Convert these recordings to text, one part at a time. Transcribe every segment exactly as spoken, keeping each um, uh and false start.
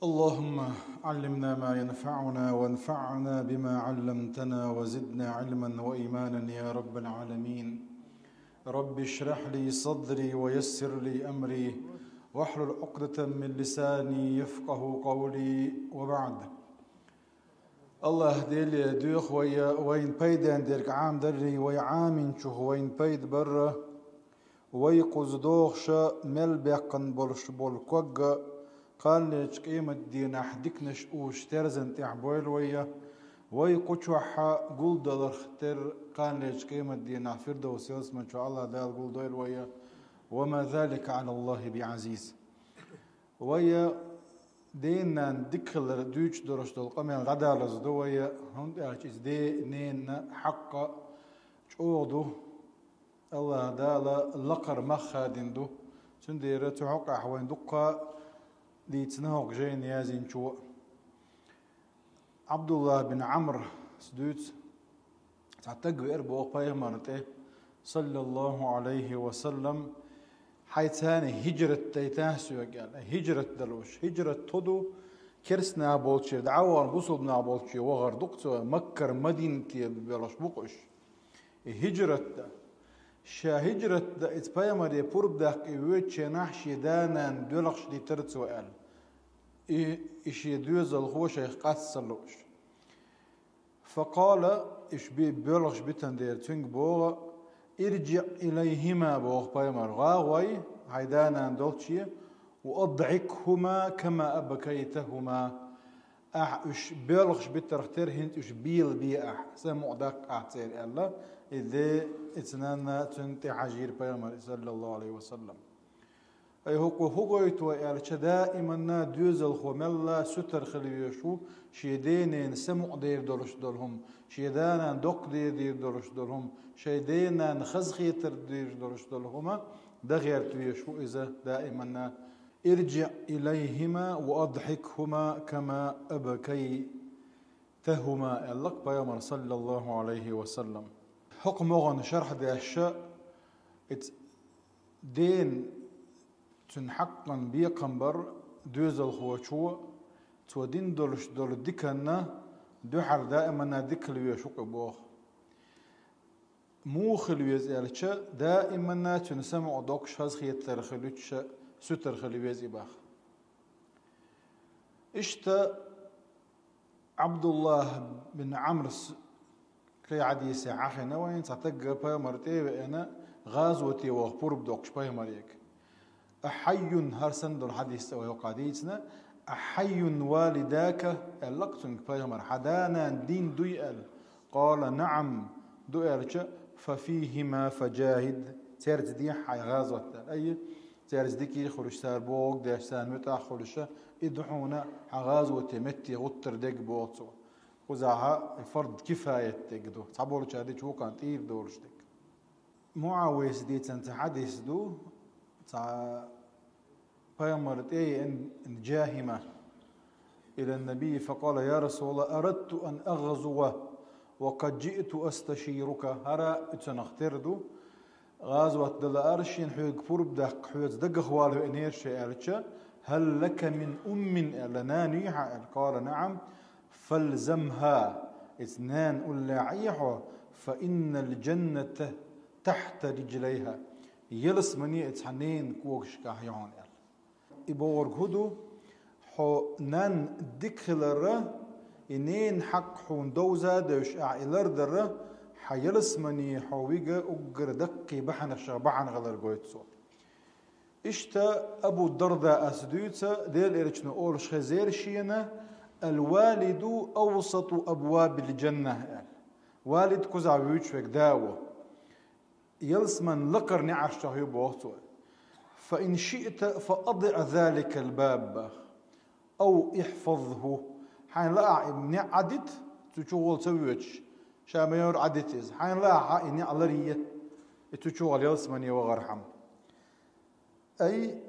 اللهم علمنا ما ينفعنا وانفعنا بما علمتنا وزدنا علما وإيمانا يا رب العالمين. رب اشرح لي صدري ويسر لي أمري واحلل عقدة من لساني يفقه قولي وبعد. Аллах Деле доьху вай, вайна пайден дерг Ӏамадаррий, вай Ӏаминчух вайна пайда барра, вай кхуза дохуша мел беккхана болуш болу ког а, кханалерчу къематдийнахь диканаш уьш терзан тӀехь бойла вай, вай кху чохь гулдаларх терра, кханалерчу къематдийнахь Фирдовс ялсамани чу Аллах Дала гулдойла вай. وما ذلك على الله بعزيز. Вай ден-ненан дика хилар дуьйцуш долуш долу къамел дӀадалаза ду вай, хӀунда аьлча иза ден-ненан хьакъ чӀогӀа ду, Аллах Дала лакхара мах хадийна ду. Цундела цу хьокъехь вайна дуккха а дийцина хӀокху жайна язйинчо. Ӏабдуллах бин Ӏамр дуьйцу, цхьа стаг веара боху пайхамарна тӀе, саллаллаху Ӏалайхи ва саллам, хьайца хьуна хӀижрат дайтахьа соьга аьлла. ХӀижрат далуш. ХӀижрат хӀун ду? Керстанах болчуьра дӀа а вахана, бусулба нах болчу вахар ду-кх цо, Маккара Мадинате боьлхуш бу-кх уьш. И хӀижрат дан. Ша хӀижрат дан, иза пайхамаре пурба даккха и воьдучу хенахь шен да-нана доьлхуш дитира цо аьлла. И, и шен доьзалхо шайх къаста ца лууш. Факъала, уьш би-, боьлхуш битина дера цуьнга боху, ирджиӀ илайхима, боху пайхамар, гӀа а гӀой, хьайн да-нана долче, ва адхьикхума кама абкайтахума. Ахь уьш боьлхуш битарх тера хӀинца уьш бела бе ахь, самукъа даккха ахь церан аьлла, и де, и цу нанна цунна тӀе хьажийра пайхамар, саллаллаху Ӏалайхи ва саллам. Ай, хӀокхо хӀун гойту аьлча, даиманна доьзалхо мелла сутара хила везаш ву, шен ден-ненан самукъа дер долуш долу хӀума, шен да-нана доккха дер дийр долуш долу хӀума, шайн ден-нанна хазахетар дийр долуш долу хӀума дан гӀерта везаш ву иза даиманна. «ИрджиӀ илайхима ва адхьикхума кама абкайтахума», аьлла-кх пайхамар, саллаллаху Ӏалайхи ва саллам. ХӀокху могӀан шархь деш, иза ден цуьнан хьакъан бекхам бар доьзалхочо, цо дина долуш долу диканна дуьхьал даиманна дика хила везаш ву-кх и боху. Муха хила веза аьлча, даиманна цуьнан самукъа доккхуш, хазахетар хилуьйтуш, сутара хила веза и боху. Иштта Ӏабдуллах бин Ӏамрс кхин хьадисехь хьахийна вайна, цхьа стаг пайхамар тӀе а веана, гӀазоте ваха пурба доккхуш пайхамарега. «Ахьайюн», хӀара санна долу хьадис цӀа вай хӀокху дийцина, «Ахьайюн валидака», аьлла-кх цуьнга пайхамар, «хьан да-нана дийна дуй?» аьлла. «Къала: наӀам», ду аьлча, «Фа фихима фаджахид», цаьрца дехьа хьайн гӀазот аьлла. Ай, цаьрца дика хуьлуш, цара бохург деш, царна муьтӀахь хуьлуш, и ду хьуна хьан гӀазоте метте гӀуттар дерг, боху цо. Кхузахь и фард кифаят дерг ду, цхьаболчара дича вукхунна тӀера долуш дерг. МуӀавияс дийцина цхьа хьадис ду, цхьа пайхамар тӀе а еана Джахима إلى النبي فقال: يا رسول الله، أردت أن أغزو وقد جئت أستشيرك. ХӀара уьцанах тера ду, гӀазот дан лаара шена, хьоьга пурба даккха хьоьца дагахь вала веанера ша аьлча, «هل لك من أم؟» аьлла, нана юй хьан аьлла. «قال: نعم، فالزمها», иза нана уллехь Ӏехьо, «فإن الجنة تحت رجليها», ялсамани иза хьан ненан когашкахь ю хьуна аьлла. И бохург хӀун ду? Хьо нанна дика хиларра, и ненан хьакъ хьуна довза а девзаш ахь и лардарра, хьан ялсамани хьо вига уггар даккхий бахьанашах бахьана хилар гойту цо. Иштта Абу Дардаъс дуьйцу, Делан Элчано олуш хезира шена: «الوالد أوسط أبواب الجنة», аьлла. Валид кхузахь вуьйцуш верг да ву. Ялсаманин лакхара неӀаршчохь ю, боху цо. «فإن شئت فأضع ذلك الباب أو احفظه». Хьайна лаахь и неӀ Ӏадита, цу чухула ца воьдуш, ша ма йора Ӏадита иза. Хьайна лаахь и неӀ ларъе, и цу чухула ялсамане вахархьама. Ай,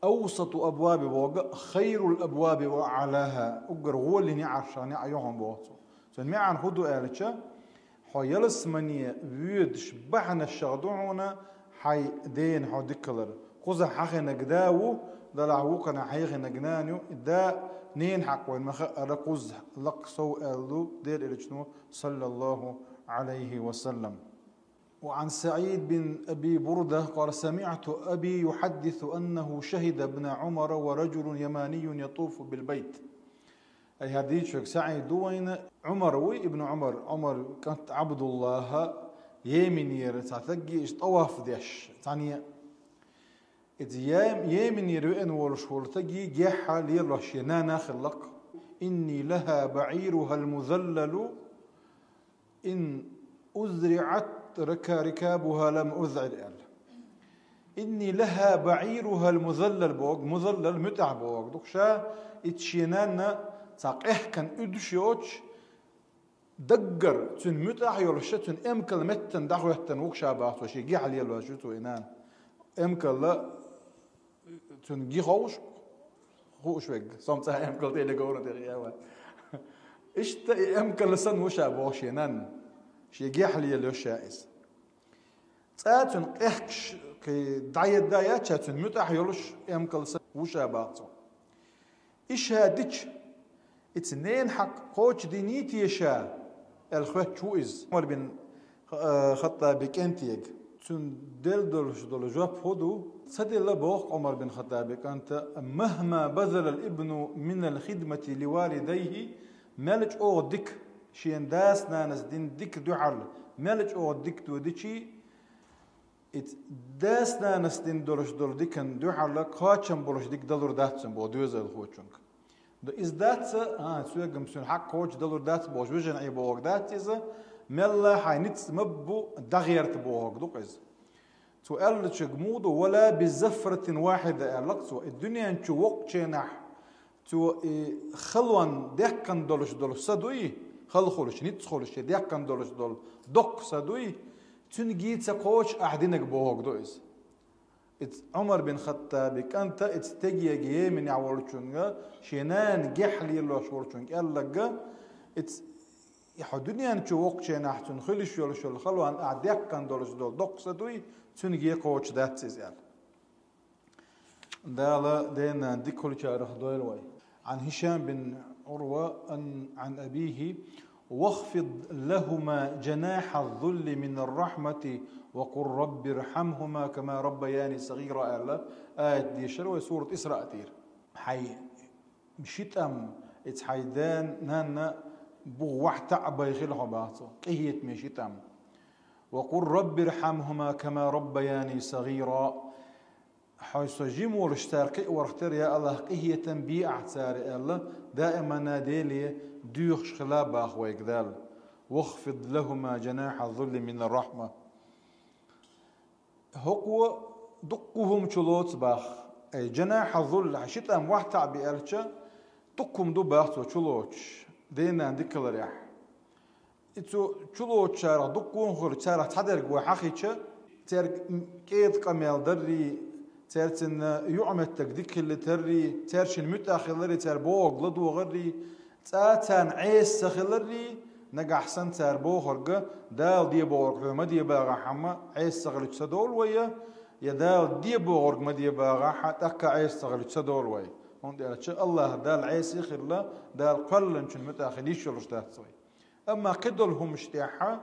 «أوسط أبواب» бохург «خير الأبواب وأعلاها», уггар гӀоле неӀаршах неӀ ю хьуна, боху цо. Цуьнан маьӀна хӀун ду аьлча, хьо ялсамане воьдуш бахьанашах ду хьуна хьайн дена хьо дика хилар. Кхузахь хьан хинарг да ву, Далахь вукхана хьехинаг нана ю, и да ненан хьакъ вайн ма хаъара кхузза лакха сов аьлла ду Делан Элчано, саллаллаху Ӏалайхи ва саллам. وعن سعيد بن أبي بردة قال: سمعت أبي يحدث أنه شهد ابن عمر ورجل يماني يطوف بالبيت. Ай хьадийчуьг СаӀид ду вайна, Ӏумар вуй, ибн Ӏумар, Ӏумар кӀант Ӏабдуллахьа, Йеменера цхьа тагги иш тӀаваф деш, цхьаьна. Иза Йем-, Йеменера веана волуш волу тагги геххьа лелош шен нана хиллакх: إني لها بعيرها المذلل إن أذرعت ركا-، ركابها لم أذعر аьлла. إني لها بعيرها المذلل боху, музаллал муьтӀахь боху. Дукха ша, иза шен нана цхьа къехкан уьдуш йоцуш, даггара цуьнан муьтӀахь йолуш ша, цуьнан эмкал меттана дӀахӀоьттина ву-кх ша боху цо, шен гехьа лелош ю цо и нана. Эмкалла цуьнан ги ховш, хууш верг, со-м цкъа эмкал тӀе говра тӀе хиаван. Иштта и эмкалла санна ву ша боху шен нанна, шен гехьа лелош ша иза. Цкъа цуьнан къехкаш кхин дӀаедда яц ша, цуьнан муьтӀахь йолуш эмкалла санна ву ша боху цо. И ша дича, иза ненан хьакъ кхочушдиний те ша, аьлла хоьттуш ву иза Ӏумар бин, э, Хаттаби кӀентега. Цуьнан делла долуш долу жоп хӀун ду? Ца делла боху Ӏумар бин Хаттаби кӀанта: مهما بذل الابن من الخدمة لوالديه, мел чӀогӀа дика, шен дас-нанас дина дика дуьхьал, мел чӀогӀа дика додичий, иза дас-нанас дина долуш долу дикан дуьхьал кхачам болуш дика далур дац цунна боху доьзалхочуьнга. Ду иза дац, а, соьгам цуьнан хьакъ кхочуш далур дац бохуш, вижина Ӏе бохург дац иза, мелла хьайн ницкъ ма бу дӀагӀерта бохург ду-кх иза. Цо аьллачуьнга муха ду: ولا بزفرة واحدة аьлла-кх цо, и дуьнен чу воккхачу хенахь цо и халонна деккхана долуш долу са дуй, хала хуьлуш, ницкъ хуьлуш, и деккхана долуш долу доккха са дуй, цуьнга ца кхочуш ахь динарг бохург ду иза. Иза Ӏумар бин Хаттаби кӀанта иза стегега Йеменехь волчуьнга, шен нана гехь лелош волчуьнга аьлларг, иза хьо дуьнен чу воккхачу хенахь цуьнан хуьлуш йолуш йолу халонна ахь деккхана долуш долу доккха са дуй, цуьнга кхочуш дац иза аьлла. Дала денна дика хуьлучарах дойла вай. عن هشام بن عروة عن، عن أبيه: واخفض لهما جناح الذل من الرحمة وقل رب ارحمهما كما ربياني صغيرا аьлла аят дешара вай сурат Исраъ тӀера. Хьайн ши тӀам, иза хьайн да-нанна буха вахьа таӀа бай хила хьо боху цо, къинхетаме ши тӀам. وقل رب ارحمهما كما ربياني صغيرا. Хьо со жима волуш цара кхиаварх тера, я АллахӀ, къинхетам бе ахь цара аьлла, даиманна Деле доьхуш хила боху вайга Дала. واخفض لهما جناح الذل من الرحمة. ХӀокхо дуккха хӀума чу лоцу боху. Ай, جناح الذل, хьан ши тӀам вахьа таӀа бе аьлча, дуккха хӀума ду боху цо чу лоцуш, ден-нана дика хиларехь. И цо чу лоцучарах дуккха а хуьлу, царах цхьадерг вай хьахийча, цаьрга кӀеда къамел даррий, цаьрца юкъаметтиг дика хилла таррий, цаьршинна муьтӀахь хиларий, цара бохург ладогӀаррий, цкъа царна Ӏеса ца хиларрий, нагахь санна цара бохург, Дала де бохург хьоьга ма де бахахь, амма Ӏеса ца хилча ца довла вай, я Дала де бохург ма де бахахь, тӀаккха Ӏеса ца хилча ца довла вай. ХӀунда аьлча АллахӀ Далла Ӏеса а хилла, Дала кхоьллинчун муьтӀахь хила йиш йолуш дац вай. Амма кхидолу хӀуманаш тӀехь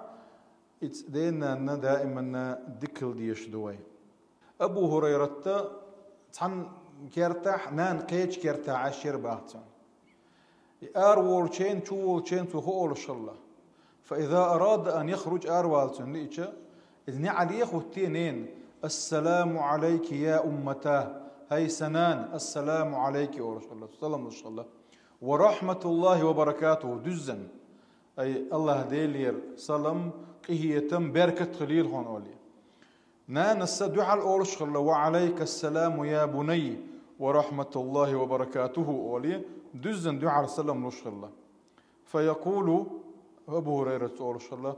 иза ден-нанна даиманна дика хила дезаш ду вай. Абу ХӀурайратта цхьана кертахь, нана кхечу кертахь Ӏаш яра боху цунна. И араволучу хенахь, чуволучу хенахь цо хӀун олуш хилла? فإذا أراد أن يخرج, аравала цунна лиъча, иза неӀаре а хӀуттий ненан: السلام عليك يا أمتاه, хӀай сан нана, السلام عليك олуш хилла, салам луш хилла. ورحمة الله وبركاته, дуьззина. Ай, АллахӀ Делера салам, къинхетам, беркат хилийла хьуна олий. Нанас а дуьхьал олуш хилла: وعليك السلام يا بني ورحمة الله وبركاته олий, дуьззина дуьхьал салам луш хилла. فيقول, Абу ХӀурайрас олуш хилла: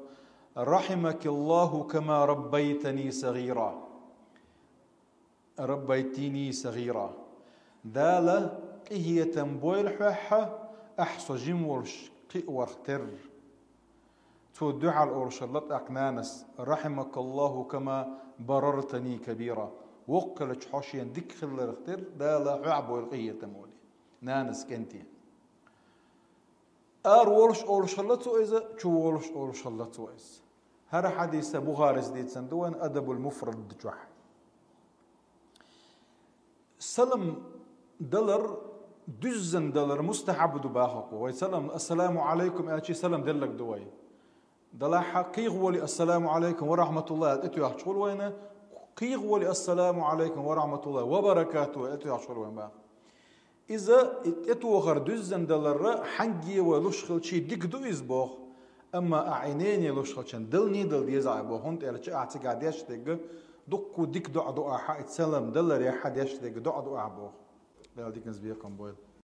رحمك الله كما ربيتني صغيرا. ربيتني صغيرا. Дала къинхетам бойла хьоьхьа, ахь со жима волуш кхиаварх терра. Цо дуьхьал олуш хилла тӀаккха нанас: رحمك الله كما بررتني كبيرا. Воккхалча хьо шена дика хиларах тера Дала хьоьхьа бойла къахетам олий. Нанас кӀанте. Ара волуш олуш хилла цо иза, чу волуш олуш хилла цо иза. ХӀара хьадис Бухарис дийцина ду вайна Адабул Муфрад чохь. Салам далар, дуьззина далар мустахьаб ду бахархо. Вай салам, «Ассаламу Ӏалайкум» аьлчи салам деллаг ду вай. Далахь кхийгӀа волий «Ассаламу Ӏалайкум ва рахьматуллахӀ» аьлла тӀетоьхча хуьлу вайна, кхийгӀа волий «Ассаламу Ӏалайкум ва рахьматуллахӀи ва баракатухӀу» аьлла тӀетоьхча хуьлу вайна баха. Иза и тӀетохар дуьззина даларра хьанге вай луш хилчи дика ду иза боху, амма а Ӏинене луш хилчан далний дала деза а боху, хӀунда аьлча ахь цигахь деш дерг дуккха дика доӀа ду ахьа, и салам даларехь деш дерг доӀа ду ахьа боху. Дала диканца бекхам бойла.